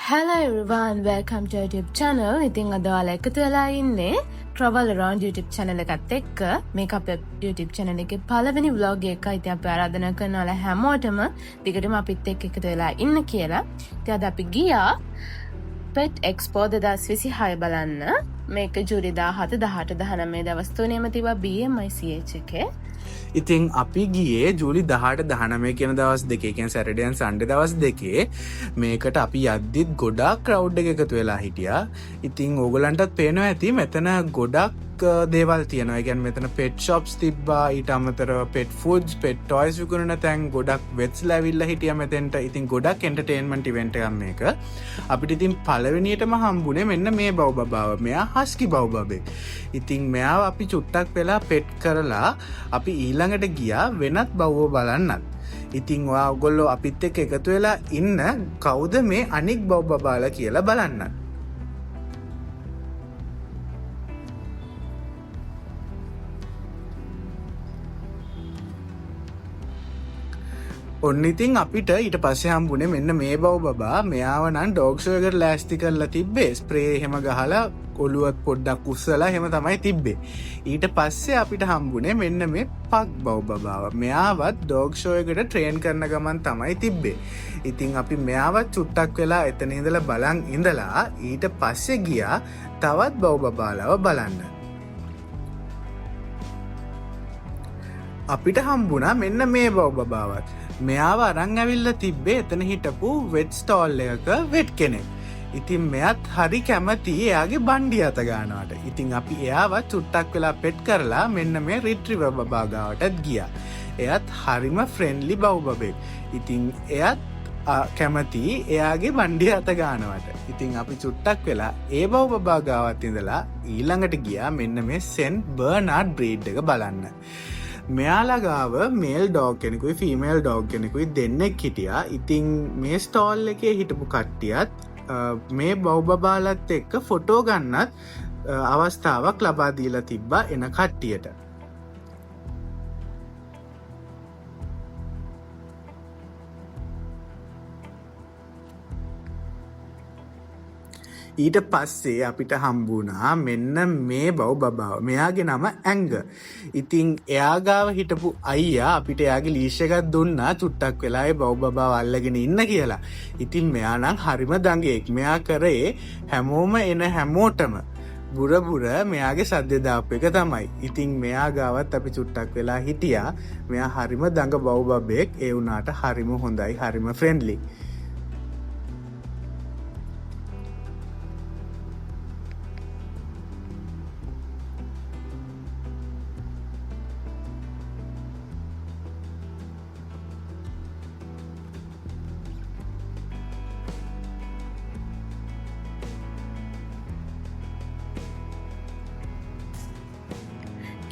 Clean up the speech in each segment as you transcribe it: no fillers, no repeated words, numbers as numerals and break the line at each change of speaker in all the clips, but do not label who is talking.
Hello everyone, welcome to YouTube channel. ඉතින් අද ඔයාලා එකතු වෙලා ඉන්නේ Travel Around YouTube channel එකත් එක්ක. මේක අපේ YouTube channel එකේ පළවෙනි vlog එක. ඉතින් අපි ආරාධනා කරනවා ඔයාලා හැමෝටම දිගටම අපිත් එක්ක එකතු වෙලා ඉන්න කියලා. ඉතින් අද අපි ගියා Pet Expo 2026 බලන්න. මේක ජූලි 17, 18, 19 දවස් තුනේම තිබ්බා BMICH එකේ.
ඉතින් අපි ගියේ ජූලි 18, 19 කියන දවස් දෙකේ, කියන්නේ සැටර්ඩේ and සන්ඩේ දවස් දෙකේ. මේකට අපි යද්දිත් ගොඩාක් ක්‍රවුඩ් එක එකතු වෙලා හිටියා. ඉතින් ඕගොල්ලන්ටත් පේනවා ඇති මෙතන ගොඩක් දේවල් තියෙනවා. ඒ කියන්නේ මෙතන පෙට් ෂොප්ස් තිබ්බා. ඊට අමතරව පෙට් ෆුඩ්ස්, පෙට් ටොයිස් විකුණන තැන්, ගොඩක් වෙට්ස්ලා ඇවිල්ලා හිටියා මෙතෙන්ට. ඉතින් ගොඩක් එන්ටර්ටේන්මන්ට් ඉවෙන්ට් එකක් මේක. අපිට ඉතින් පළවෙනියටම හම්බුනේ මෙන්න මේ බව් බබාව. මෙයා හස්කි බව් බබෙක්. ඉතින් මෙයාව අපි චුට්ටක් වෙලා පෙට් කරලා අපි ඊළඟට ගියා වෙනත් බව්වෝ බලන්නත්. ඉතින් ඔයා ඔයගොල්ලෝ අපිත් එක්ක එකතු වෙලා ඉන්න කවුද මේ අනික් බව් බබාලා කියලා බලන්න. ඔන්න ඉතින් අපිට ඊට පස්සේ හම්බුනේ මෙන්න මේ බව් බබා. මෙයාව නම් ඩොග් ෂෝ එකට ලෑස්ති කරලා තිබ්බේ. ස්ප්‍රේ එහෙම ගහලා ඔළුවත් පොඩ්ඩක් උස්සලා එහෙම තමයි තිබ්බේ. ඊට පස්සේ අපිට හම්බුනේ මෙන්න මේ පක් බව් බබාව. මෙයාවත් ඩොග් ෂෝ එකට ට්‍රේන් කරන ගමන් තමයි තිබ්බේ. ඉතින් අපි මෙයාවත් චුට්ටක් වෙලා එතන ඉඳලා බලන් ඉඳලා ඊට පස්සේ ගියා තවත් බව් බබාලව බලන්න. අපිට හම්බුණා මෙන්න මේ බව් බබාවත්. මෙයාව අරන් ඇවිල්ලා තිබ්බේ එතන හිටපු වෙට් ස්ටෝල් එකක වෙට් කෙනෙක්. ඉතින් මෙයත් හරි කැමති එයාගේ බණ්ඩි අත ගන්නවට. ඉතින් අපි එයාවත් චුට්ටක් වෙලා පෙට් කරලා මෙන්න මේ රිට්‍රීවර් බබා ගාවටත් ගියා. එයත් හරිම ෆ්‍රෙන්ඩ්ලි බව් බබෙක්. ඉතින් එයත් කැමති එයාගේ බණ්ඩි අත ගන්නවට. ඉතින් අපි චුට්ටක් වෙලා ඒ බව් බබා ගාවත් ඉඳලා ඊළඟට ගියා මෙන්න මේ සෙන්ට් බර්නාඩ් බ්‍රීඩ් එක බලන්න. මෙයාලා ගාව මේල් ඩොග් කෙනෙකුයි ෆීමේල් ඩොග් කෙනෙකුයි දෙන්නෙක් හිටියා. ඉතින් මේ ස්ටෝල් එකේ හිටපු කට්ටියත් මේ බව් බබාලත් එක්ක ෆොටෝ ගන්නත් අවස්ථාවක් ලබා දීලා තිබ්බා එන කට්ටියට. ඊට පස්සේ අපිට හම්බුණා මෙන්න මේ බව් බබාව. මෙයාගේ නම ඇංග. ඉතින් එයා ගාව හිටපු අයියා අපිට එයාගේ ලීෂ් එකක් දුන්නා චුට්ටක් වෙලා ඒ බව් බබාව අල්ලගෙන ඉන්න කියලා. ඉතින් මෙයා නම් හරිම දඟයෙක්. මෙයා කරේ හැමෝම එන හැමෝටම බුර බුර මෙයාගේ සද්ද දාපු එක තමයි. ඉතින් මෙයා ගාවත් අපි චුට්ටක් වෙලා හිටියා. මෙයා හරිම දඟ බව් බබෙක්. ඒ වුණාට හරිම හොඳයි, හරිම ෆ්‍රෙන්ඩ්ලි.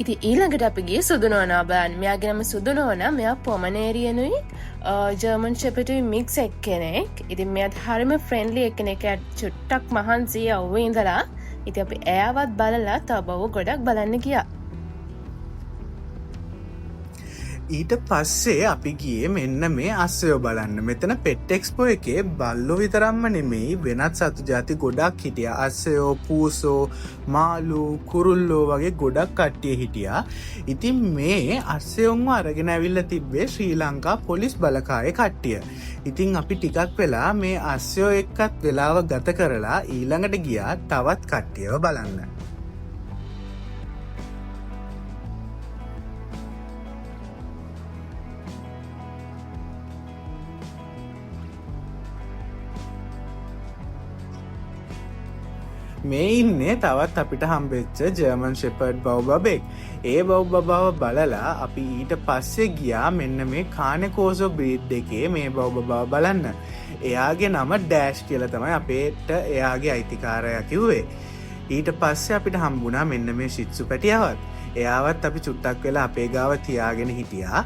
ඉතින් ඊළඟට අපි ගියේ සුදු නෝනා බලන්න. මෙයාගේ නම සුදු නෝනා. මෙයා පොමනේරියනුයි ජර්මන් ෂෙපර්ඩුයි මික්ස් එක්කෙනෙක්. ඉතින් මෙයාත් හරිම ෆ්‍රෙන්ඩ්ලි එක්කෙනෙක්. එයාට චුට්ටක් මහන්සි අවුවේ ඉඳලා. ඉතින් අපි එයාවත් බලලා තව බව ගොඩක් බලන්න ගියා.
ඊට පස්සේ අපි ගියේ මෙන්න මේ අස්සයෝ බලන්න. මෙතන පෙට් එක්ස්පෝ එකේ බල්ලෝ විතරක්ම නෙමෙයි වෙනත් සතු ජාති ගොඩක් හිටියා. අස්සයෝ, පූසෝ, මාළු, කුරුල්ලෝ වගේ ගොඩක් කට්ටිය හිටියා. ඉතින් මේ අස්සයොන්ව අරගෙන ඇවිල්ලා තිබ්බේ ශ්‍රී ලංකා පොලිස් බලකායේ කට්ටිය. ඉතින් අපි ටිකක් වෙලා මේ අස්සයෝ එක්කත් වෙලාව ගත කරලා ඊළඟට ගියා තවත් කට්ටියව බලන්න. මේ ඉන්නේ තවත් අපිට හම්බෙච්ච ජර්මන් ෂෙපර්ඩ් බව් බබෙක්. ඒ බව් බබාව බලලා අපි ඊට පස්සේ ගියා මෙන්න මේ කානෙකෝසෝ බ්‍රීඩ් එකේ මේ බව් බබාව බලන්න. එයාගේ නම ඩෑෂ් කියලා තමයි අපේට එයාගේ අයිතිකාරයා කිව්වේ. ඊට පස්සේ අපිට හම්බුණා මෙන්න මේ ෂිට්සු පැටියාවත්. එයාවත් අපි චුට්ටක් වෙලා අපේ ගාව තියාගෙන හිටියා.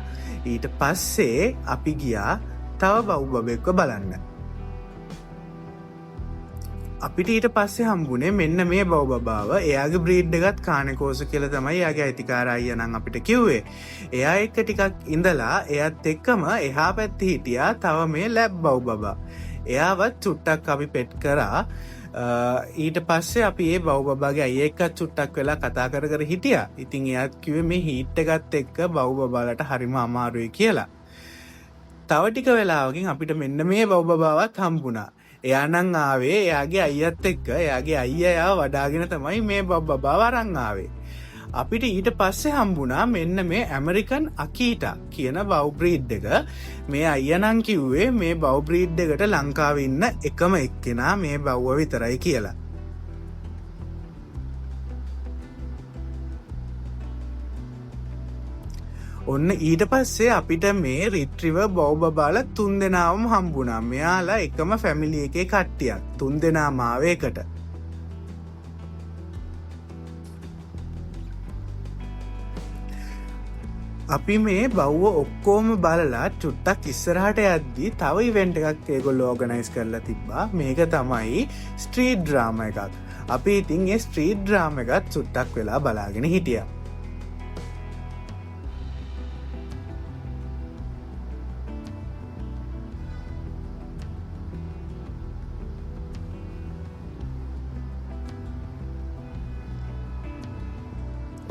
ඊට පස්සේ අපි ගියා තව බව් බබෙක්ව බලන්න. අපිට ඊට පස්සේ හම්බුනේ මෙන්න මේ බව් බබාව. එයාගේ බ්‍රීඩ් එකත් කානෙකෝස කියලා තමයි එයාගේ අයිතිකාර අයියා නම් අපිට කිව්වේ. එයා එක්ක ටිකක් ඉඳලා එයාත් එක්කම එහා පැත්තේ හිටියා තව මේ ලැබ් බව් බබා. එයාවත් චුට්ටක් අපි පෙට් කරා. ඊට පස්සේ අපි ඒ බව් බබාගේ අයියා එක්කත් චුට්ටක් වෙලා කතා කර කර හිටියා. ඉතින් එයාත් කිව්වේ මේ හීට් එකත් එක්ක බව් බබාලට හරිම අමාරුයි කියලා. තව ටික වෙලාවකින් අපිට මෙන්න මේ බව් බබාවත් හම්බුණා. එයා නම් ආවේ එයාගේ අයියත් එක්ක. එයාගේ අයියා එයාව වඩාගෙන තමයි මේ බව් බබාව අරන් ආවේ. අපිට ඊට පස්සේ හම්බුණා මෙන්න මේ ඇමරිකන් අකීටා කියන බව් බ්‍රීඩ් එක. මේ අයියා නම් කිව්වේ මේ බව් බ්‍රීඩ් එකට ලංකාවේ ඉන්න එකම එක්කෙනා මේ බව්ව විතරයි කියලා. ඔන්න ඊට පස්සේ අපිට මේ රිට්‍රිවර් බව් බබාලා තුන් දෙනාවම හම්බුණා. මෙයාලා එකම ෆැමිලි එකේ කට්ටියක්. තුන් දෙනාම ආවේ එකට. අපි මේ බව්ව ඔක්කොම බලලා චුට්ටක් ඉස්සරහට යද්දි තව ඉවෙන්ට් එකක් ඒගොල්ලෝ ඕගනයිස් කරලා තිබ්බා. මේක තමයි ස්ට්‍රීට් ඩ්‍රාමා එකක්. අපි ඉතින් ඒ ස්ට්‍රීට් ඩ්‍රාමා එකත් චුට්ටක් වෙලා බලාගෙන හිටියා.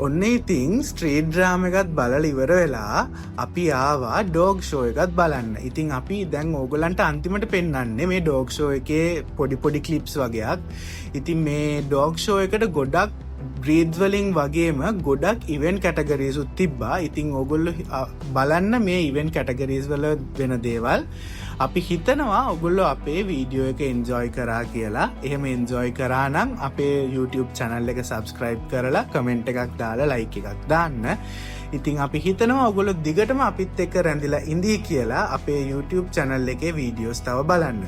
ඔන්න ඉතින් ස්ට්‍රීට් ඩ්‍රාමා එකත් බලලා ඉවර වෙලා අපි ආවා ඩොග් ෂෝ එකත් බලන්න. ඉතින් අපි දැන් ඕගොල්ලන්ට අන්තිමට පෙන්වන්නේ මේ ඩොග් ෂෝ එකේ පොඩි පොඩි ක්ලිප්ස් වගේක්. ඉතින් මේ ඩොග් ෂෝ එකට ගොඩක් බ්‍රීඩ්ස් වලින් වගේම ගොඩක් ඉවෙන්ට් කැටගරීස් උත් තිබ්බා. ඉතින් ඕගොල්ලෝ බලන්න මේ ඉවෙන්ට් කැටගරීස් වල වෙන දේවල්. අපි හිතනවා ඔගොල්ලෝ අපේ වීඩියෝ එක එන්ජොයි කරා කියලා. එහෙම එන්ජොයි කරා නම් අපේ YouTube channel එක subscribe කරලා කමෙන්ට් එකක් දාලා like එකක් දාන්න. ඉතින් අපි හිතනවා ඔගොල්ලෝ දිගටම අපිත් එක්ක රැඳිලා ඉඳී කියලා අපේ YouTube channel එකේ වීඩියෝස් තව බලන්න.